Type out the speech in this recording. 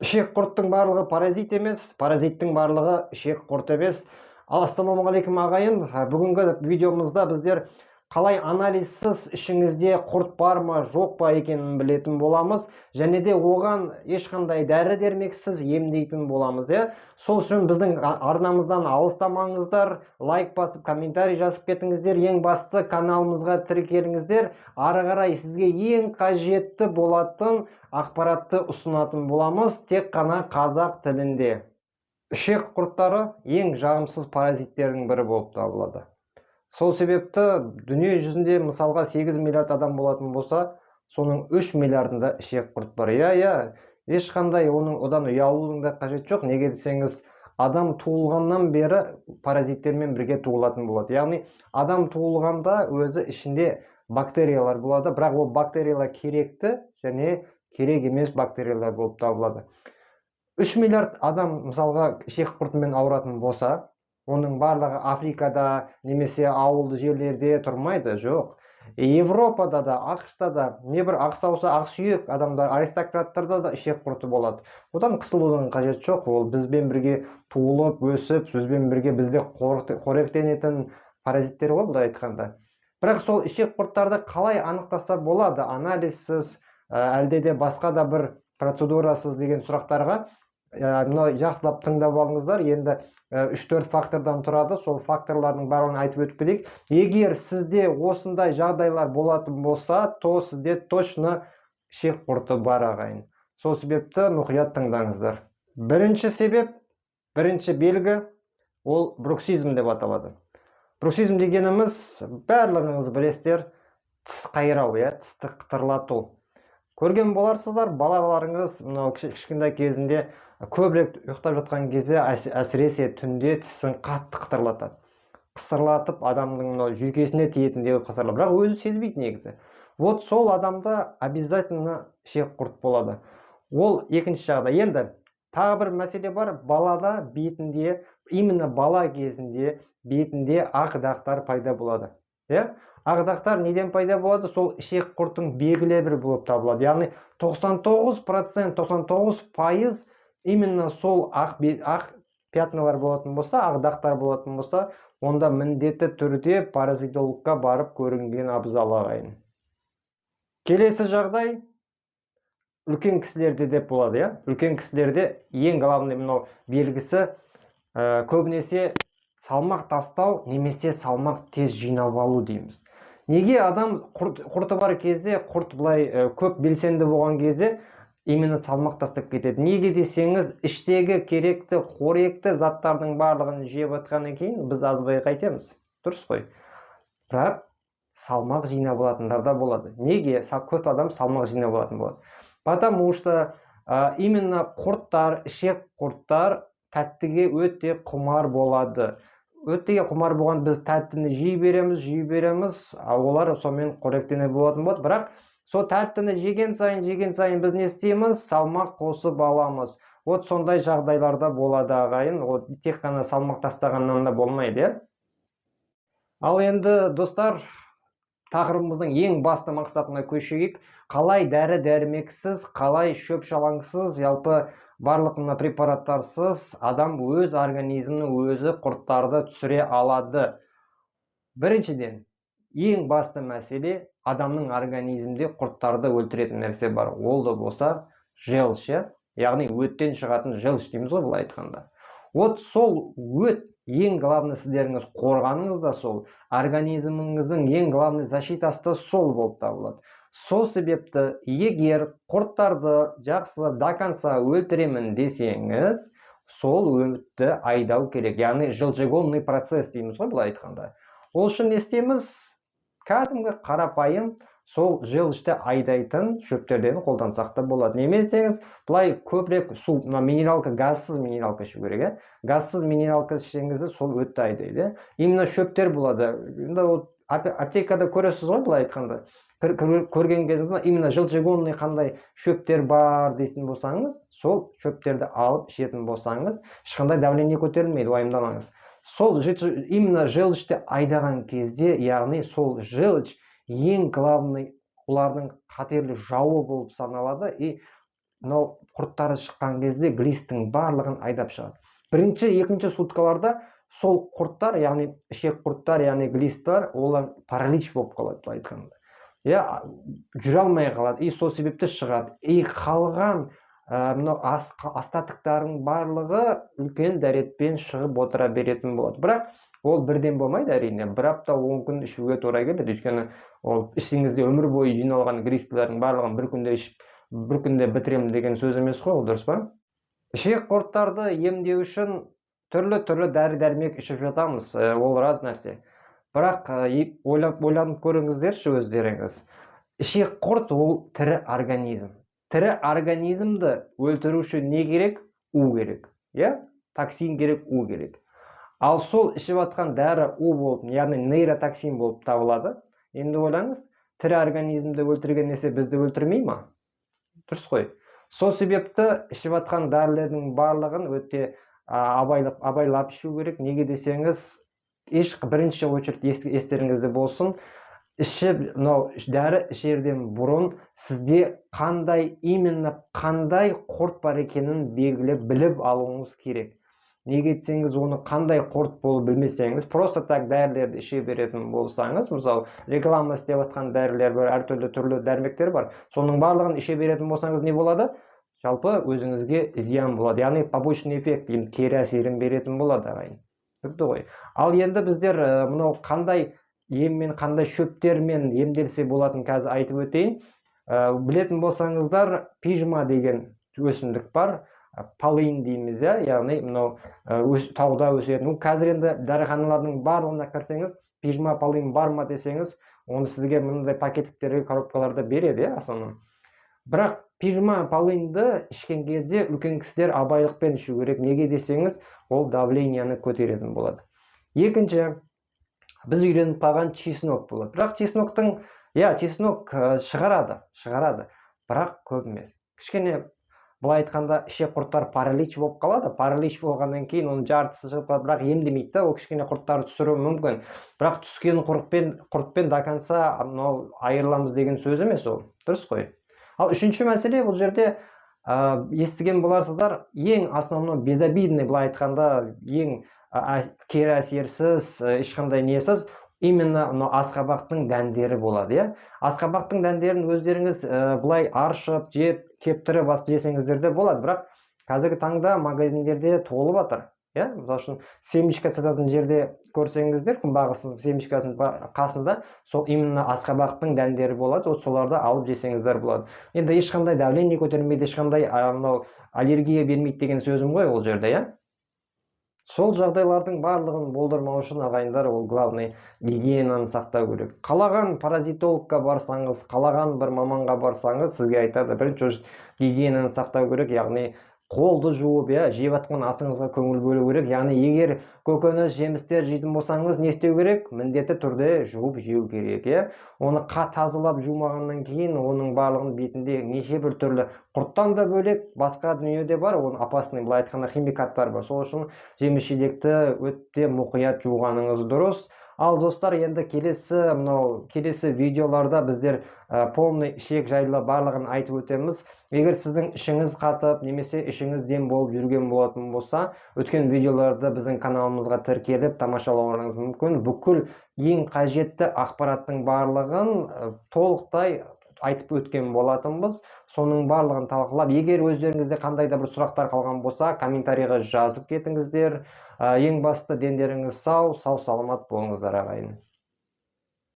Ішек құрттың барлығы паразит емес, паразиттің барлығы ішек құрт емес. Ал ассалаумағалейкум, ағайын. Бүгінгі видеомызда біздер қалай анализсіз ішіңізде құрт бар ма, жоқ па екенін білетін боламыз және де оған ешқандай дәрі дәрмексіз емдейтін боламыз, иә. Сол үшін біздің арнамыздан алыстамаңыздар, лайк басып, комментарий жазып кетіңіздер, ең басты каналымызға тіркеліңіздер. Ары қарай сізге ең қажетті болатын ақпаратты ұсынатын боламыз тек қана қазақ тілінде. Ішек құрттары ең жағымсыз паразиттердің бірі болып табылады. Сол себепті дүние жүзінде, мысалға, 8 миллиард адам болатын болса, соның 3 миллиардында ішек құрт бар. Иә, ешқандай оның одан ұялудың да қажеті жоқ. Неге десеңіз, адам туылғаннан бері паразиттермен бірге туылатын болады. Яғни адам туылғанда өзі ішінде бактериялар болады, бірақ ол бактериялар керекті және керек емес бактериялар болып табылады. 3 миллиард адам, мысалға, ішек құртымен ауыратын болса, оның барлығы Африкада немесе ауылды жерлерде тұрмайды, жоқ. Европада да, АҚШ-та да небір ақсауса, ақсүйек адамдар, аристократтарда да ішек құрты болады. Одан қысылудың қажеті жоқ. Ол бізбен бірге туылып, өсіп, бізбен бірге бізде қоректенетін паразиттер ғой, былай айтқанда. Бірақ сол ішек құрттарды қалай анықтаса болады анализсіз, әлде де басқа да бір процедурасыз деген сұрақтарға мынау жақсылап тыңдап алыңыздар. Енді 3-4 фактордан тұрады, сол факторлардың барлығын айтып өтіп кетейік. Егер сізде осындай жағдайлар болатын болса, то сізде точно ішек құрты бар, ағайын. Сол себепті мұқият тыңдаңыздар. Бірінші себеп, бірінші белгі ол бруксизм деп аталады. Бруксизм дегеніміз, барлығыңыз білесіздер, тіс қайрау, иә, тісті қытырлату. Көрген боларсыздар, балаларыңыз мынау кішкентай кезінде көбірек ұйықтап жатқан кезде, әсіресе түнде тісін қатты қытырлатады. Қысырлатып, адамның мынау жүйкесіне тиетіндей қылып қысырлатады, бірақ өзі сезбейді негізі. Вот сол адамда обязательно ішек құрт болады. Ол екінші жағдай. Енді тағы бір мәселе бар: балада бетінде, именно бала кезінде бетінде ақ дақтар пайда болады, иә. Ақ дақтар неден пайда болады? Сол ішек құртың белгілі бірі болып табылады. Яғни 99%, 99% именно сол ақ пятналар болатын болса, ақ дақтар болатын болса, онда міндетті түрде паразитологқа барып көрінген абзал, ағайын. Келесі жағдай үлкен кісілерде деп болады, иә. Үлкен кісілерде ең главный мынау белгісі көбінесе салмақ тастау немесе салмақ тез жинап алу дейміз. Неге адам құрты бар кезде, құрт былай көп белсенді болған кезде именно салмақ тастап кетеді? Неге десеңіз, іштегі керекті қоректі заттардың барлығын жеп жатқаннан кейін біз азбай қайтеміз, дұрыс қой? Бірақ салмақ жинап алатындар да болады. Неге көп адам салмақ жинап алатын болады? Потому что именно құрттар, ішек құрттар тәттіге өте құмар болады. Өте құмар болған, біз тәттіні жей береміз, жей береміз, а олар сонымен қоректене болатын болады. Бірақ сол тәттіні жеген сайын, жеген сайын біз не істейміз? Салмақ қосып аламыз. Вот сондай жағдайларда болады, ағайын. Вот тек қана салмақ тастағаннан да болмайды, иә. Ал енді, достар, тақырыбымыздың ең басты мақсатына көшейік: қалай дәрі дәрмексіз, қалай шөп шалаңсыз, жалпы барлық мына препараттарсыз адам өз организмінің өзі құрттарды түсіре алады? Біріншіден, ең басты мәселе: адамның организмінде құрттарды өлтіретін нәрсе бар, ол да болса желчь, иә, яғни өттен шығатын желчь дейміз ғой былай айтқанда. Вот сол өт ең главный сіздеріңіз қорғаныңыз да сол, организміңіздің ең главный защитасы да сол болып табылады. Сол себепті егер құрттарды жақсы до конца өлтіремін десеңіз, сол өтті айдау керек, яғни желчегонный процесс дейміз ғой былай айтқанда. Ол үшін не істейміз? Кәдімгі қарапайым сол желчьті айдайтын шөптерден қолдансақ та болады. Неме десеңіз, былай көбірек су, мына минералка, газсыз минералка ішу керек, иә. Газсыз минералка ішсеңіз де, сол өтті айдайды, иә. Именно шөптер болады. Енді ол аптекада көресіз ғой былай айтқанда. Көрген кезіңізде именно желчегонный қандай шөптер бар дейтін болсаңыз, сол шөптерді алып ішетін болсаңыз, ешқандай давление көтерілмейді, уайымдамаңыз. Сол именно желчьті айдаған кезде, яғни сол желчь ең главный олардың қатерлі жауы болып саналады и мынау құрттары шыққан кезде глисттің барлығын айдап шығады. Бірінші, екінші суткаларда сол құрттар, яғни ішек құрттар, яғни глисттар, олар паралич болып қалады, былай айтқанда. Иә, жүре алмай қалады, и сол себепті шығады. И қалған мынау остатоктардың барлығы үлкен дәретпен шығып отыра беретін болады. Бірақ ол бірден болмайды әрине, бір апта 10 күн ішуге тура келеді. Өйткені ол ішіңізде өмір бойы жиналған глистлердің барлығын бір күнде ішіп, бір күнде бітіремін деген сөз емес қой, ол дұрыс па? Ішек құрттарды емдеу үшін түрлі-түрлі дәрі-дәрмек ішіп жатамыз, ол рас нәрсе. Бірақ ойланып көріңіздерші өздеріңіз. Ішек құрт ол тірі организм. Тірі организмді өлтіру үшін не керек? У керек. Иә? Токсин керек, у керек. Ал сол ішіп жатқан дәрі у болып, яғни нейротоксин болып табылады. Енді ойлаңыз, тірі организмді өлтірген нәрсе бізді өлтірмей ма? Дұрыс қой. Сол себепті ішіп жатқан дәрілердің барлығын өте абайлап ішу керек. Неге десеңіз, бірінші очередь естеріңізде болсын, мынау дәрі ішерден бұрын сізде именно қандай құрт бар екенін белгілеп біліп алуыңыз керек. Неге десеңіз, оны қандай құрт болып білмесеңіз, просто так дәрілерді іше беретін болсаңыз, мысалы, реклама істеп жатқан дәрілер бар, әртүрлі түрлі дәрмектер бар, соның барлығын іше беретін болсаңыз не болады? Жалпы өзіңізге зиян болады, яғни побочный эффект дейміз, кері әсерін беретін болады ағайын. Түсінікті ғой. Ал енді біздер мынау қандай еммен, қандай шөптермен емделсе болатын қазір айтып өтейін. Білетін болсаңыздар, пижма деген өсімдік бар, полынь дейміз, иә, яғни мынау тауда өсетін. Ол қазір енді дәріханалардың барлығына кірсеңіз, пижма полынь бар ма десеңіз, оны сізге мындай пакеттерге, коробкаларда береді, иә, основном. Бірақ пижма полыньды ішкен кезде үлкен кісілер абайлықпен ішу керек. Неге десеңіз, ол давленияны көтеретін болады. Екінші, біз үйреніп қалған чеснок болады. Бірақ чесноктың, иә, чеснок шығарады, бірақ көп емес. Кішкене былай айтқанда ішек құрттар паралич болып қалады. Паралич болғаннан кейін оның жартысы шығып қалады, бірақ емдемейді да, ол кішкене құрттарды түсіруі мүмкін. Бірақ түскен құртпен до конца мынау айырыламыз деген сөз емес ол. Дұрыс қой. Ал үшінші мәселе бұл жерде, естіген боларсыздар, ең основной безобидный, былай айтқанда, ең кері әсерсіз, ешқандай несіз, именно мынау асқабақтың дәндері болады, иә. Асқабақтың дәндерін өздеріңіз, былай аршып, жеп, кептіріп ас жесеңіздер де болады, бірақ қазіргі таңда магазиндерде толып жатыр, иә. Мысалы үшін, семечка сататын жерде көрсеңіздер, күнбағыстың семечкасының қасында сол именно асқабақтың дәндері болады, вот соларды алып жесеңіздер болады. Енді ешқандай давление көтермейді, ешқандай, мынау аллергия бермейді деген сөзім ғой ол жерде, иә. Сол жағдайлардың барлығын болдырмау үшін, ағайындар, ол главный гигиенаны сақтау керек. Қалаған паразитологқа барсаңыз, қалаған бір маманға барсаңыз, сізге айтады, бірінші очередь гигиенаны сақтау керек, яғни қолды жуып, иә, жеп жатқан асыңызға көңіл бөлу керек. Яғни егер көкөніс, жемістер жейтін болсаңыз, не істеу керек? Міндетті түрде жуып жеу керек, иә. Оны тазалап жумағаннан кейін оның барлығының бетінде неше бір түрлі құрттан да бөлек басқа дүние де бар, оның опасный, былай айтқанда, химикаттар бар. Сол үшін жеміс жидекті өте мұқият жуғаныңыз дұрыс. Ал достар, енді келесі видеоларда біздер, полный ішек жайлы барлығын айтып өтеміз. Егер сіздің ішіңіз қатып, немесе ішіңіз дем болып жүрген болатын болса, өткен видеоларды біздің каналымызға тіркеліп тамашалауларыңыз мүмкін. Бүкіл ең қажетті ақпараттың барлығын, толықтай айтып өткен болатынбыз. Соның барлығын талқылап, егер өздеріңізде қандай да бір сұрақтар қалған болса, комментарийға жазып кетіңіздер. Ең басты дендеріңіз сау, сау саламат болыңыздар ағайын.